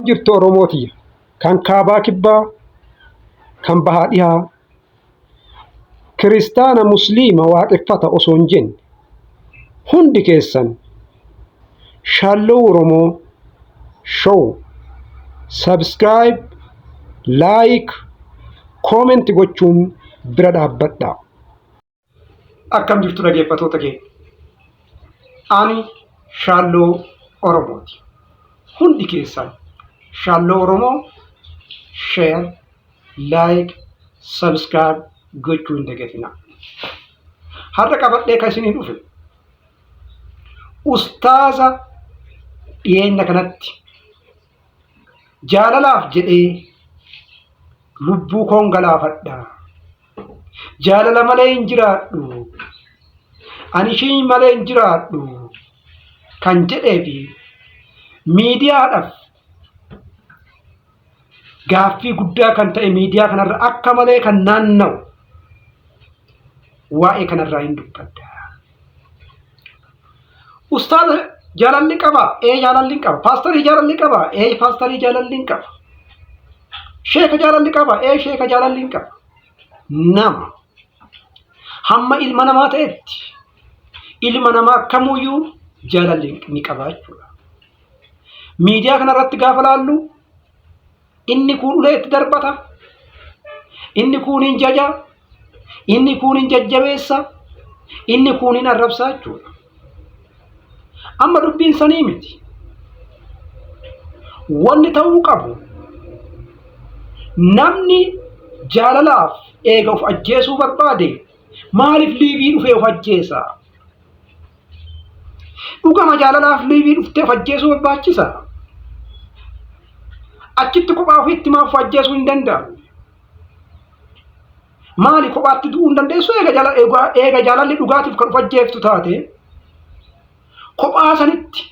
Jirtu Oromoo tiyya. Kan kaabaa kibbaa, kan bahaa dhihaa, kiristaana musliima waaqeffata osoo hin jenne hundi keessan Shaalloo Oromoo show subscribe, like, comment gochuun bira dhaabbadhaa. Akkam jirtu dhageeffatoota keenya? Ani Shaalloo Oromooti. Hundi keessan Shaalloo Oromoo share, like, subscribe gochuu hin dagatinaa. Har'a qabadhee kan isiniin dhufe ustaaza dhiyeenya kanatti jaalalaaf jedhee lubbuu koon galaafadha. Jaalala malee hin jiraadhu. Ani ishii malee hin jiraadhu. Kan jedhee fi miidiyaadhaaf gaaffii guddaa kan ta'e miidiyaa kanarra akka malee kan naanna'u waa'ee kanarraa hin dubbadha. Ustaaza jaalalli qaba? Ee jaalalli hin qaba. Paastarii jaalalli qaba? Ee paastarii jaalalli hin qaba. Sheeka jaalalli qaba? Ee sheeka jaalalli hin qaba. Nama hamma ilma namaa ta'etti ilma namaa kamuyyuu jaalalli ni qaba jechuudha. Miidiyaa kanarratti gaafa laallu inni kuun ulee itti darbata, inni kuun hin jaja, inni kuun hin jajjabeessa, inni kuun hin arrabsa jechuudha. Amma dubbiin sanii miti. Wanni ta'uu qabu namni jaalalaaf eega of ajjeesuu barbaade maaliif liivii dhufee of ajjeesa? Dhugama jaalalaaf liivii dhuftee of ajjeesuu barbaachisa? Achitti kophaa ofiitti maaf of ajjeesuu hin danda'amu? Maali kophaatti du'uu hin dandeessu eega jala- eega- eega jaalalli dhugaatiif kan of ajjeeftu taate kophaa sanitti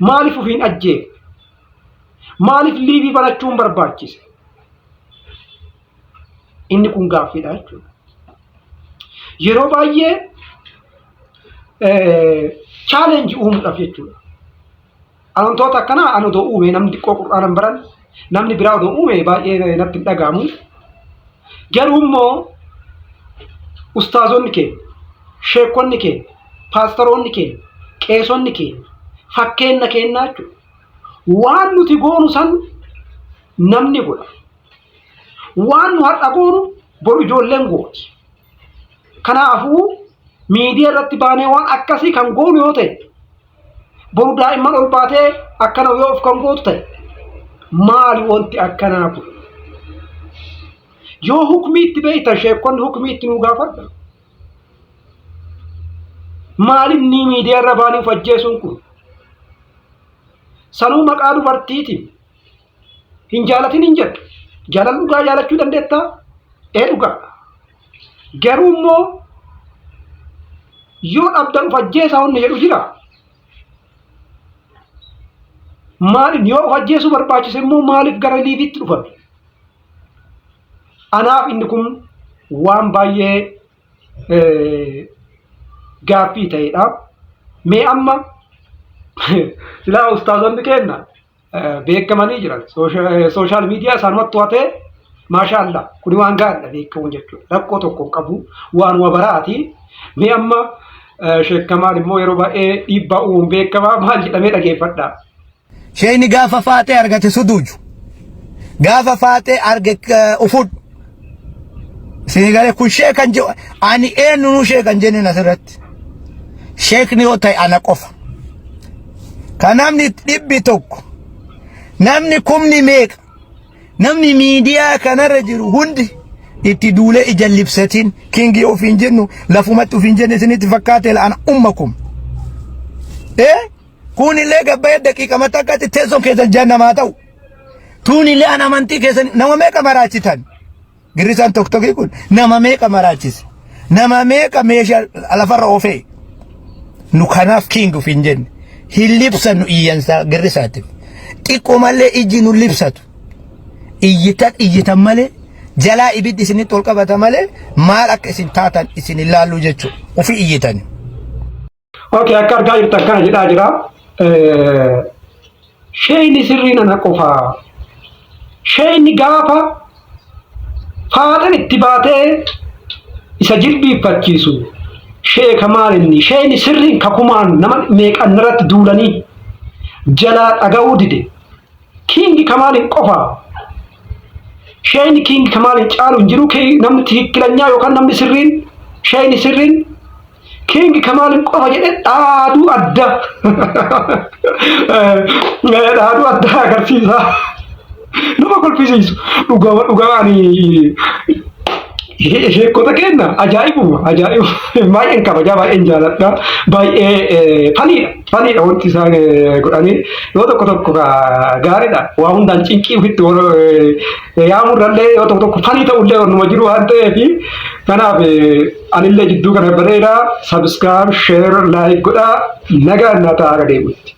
maaliif ofiin ajjeefte? Maaliif liivii banachuun barbaachise? Inni kun gaaffiidha jechuudha. Yeroo baay'ee chaalenjii uumuudhaaf jechuudha. Amantoota akkanaa an odoo uume namni xiqqoo qur'aana hin baran namni biraa odoo uume baay'ee natti hin dhaga'amu. Garuu immoo ustaazonni keenya, sheekonni keenya, paastaroonni keenya, qeesonni keenya fakkeenna keennaa jechuudha. Waan nuti goonu san namni godha. Waan nu har'a goonu boru ijoolleen gooti. Kanaafuu miidiyaa irratti baanee waan akkasii kan goonu yoo ta'e boru daa'imman ol baatee akkana yoo of kan gootu ta'e maali wanti akkanaa kun? Yoo hukmii itti beektan sheekonni hukmii itti nuu gaafadha. Maalinni miidiyaa irra baanii of ajjeesuun kun? Sanuu maqaa dubartiitiin hin jaalatin hin jedhu. Jaalala dhugaa jaalachuu dandeettaa? Ee dhugaa. Garuu immoo yoo dhabdan of ajjeesaa wanni jedhu jira. Maaliin yoo of ajjeesuu barbaachise immoo maaliif gara liiviitti dhufame? Anaaf inni kun waan baay'ee gaaffii ta'edha. Mee amma silaa ustaazonni keenna beekamanii jiran sooshaal miidiyaa isaanumatti to'atee maashaa Allah kuni waan gaariidha beekamuun jechuudha rakkoo tokko hin qabu waanuma baraati mee amma sheekkamaan immoo yeroo baay'ee dhiibbaa uumuun beekamaa maal jedhamee dhageeffadha. Sheeyni gaafa faaxee argate suduuju. Gaafa faaxee arge ufudhu. Isinii galee kun sheekan jedhu ani eenyunuu sheekan jenneen asirratti. Sheekni yoo ta'e ana qofa. Ka namni 100 namni kumni meeqa namni miidiyaa kanarra jiru hundi itti duulee ija libsatiin kingii ofiin jennu lafumatti ofiin jenne isinitti fakkaate ana ummakum. Ee kunillee gabbayee daqiiqama takkatti teessoon keessan jahannamaa ta'u. Tuunillee an amantii keessan nama meeqa maraachitan. Girrisaan toktokii kun nama meeqa maraachise. Nama meeqa meeshaa lafarra oofee. Nu kanaaf king of hin jenne. Hin libsannu iyyansaa girrisaatiif. Xiqqoo malee ijji nu libsatu. Iyyitan iyyitan malee jalaa ibiddi isinitti ol qabata malee maal akka isin taatan isin hin laalluu jechuudha. Ofii iyyitani. Okay, akka argaa jirtan kana jedhaa jira. Sheeyni sirriin ana qofa. Sheeyni gaafa faaxeen itti baatee isa jilbiiffachiisu sheeka maal inni sheeyni sirriin kakumaan nama meeqan irratti duulanii jalaa dhaga'uu dide. Kiingi Kamaaliin qofa. Sheeyni Kiingi Kamaaliin caalu hin jiru. Namni tiikkilanyaa yookaan namni sirriin sheeyni sirriin Kiingi Kamaaliin qofa jedhee dhaaduu adda. Dhaaduu adda agarsiisa. Nama kolfisiisu. Dhugaa dhugaa ani sheekota keenya ajaa'ibuma ajaa'ibu baay'een kabajaa, baay'een jaaladha, baay'ee faniidha faniidha wanti isaan godhanii yoo tokko tokko gaariidha. Waa hundaan cinqii ofitti yaamurrallee yoo tokko tokko fanii ta'ullee numa jiru waan ta'eef, kanaaf anillee jidduu kana bareeda. Subscribe, share, like godhaa. Nagaan naa ta'aa deemutti.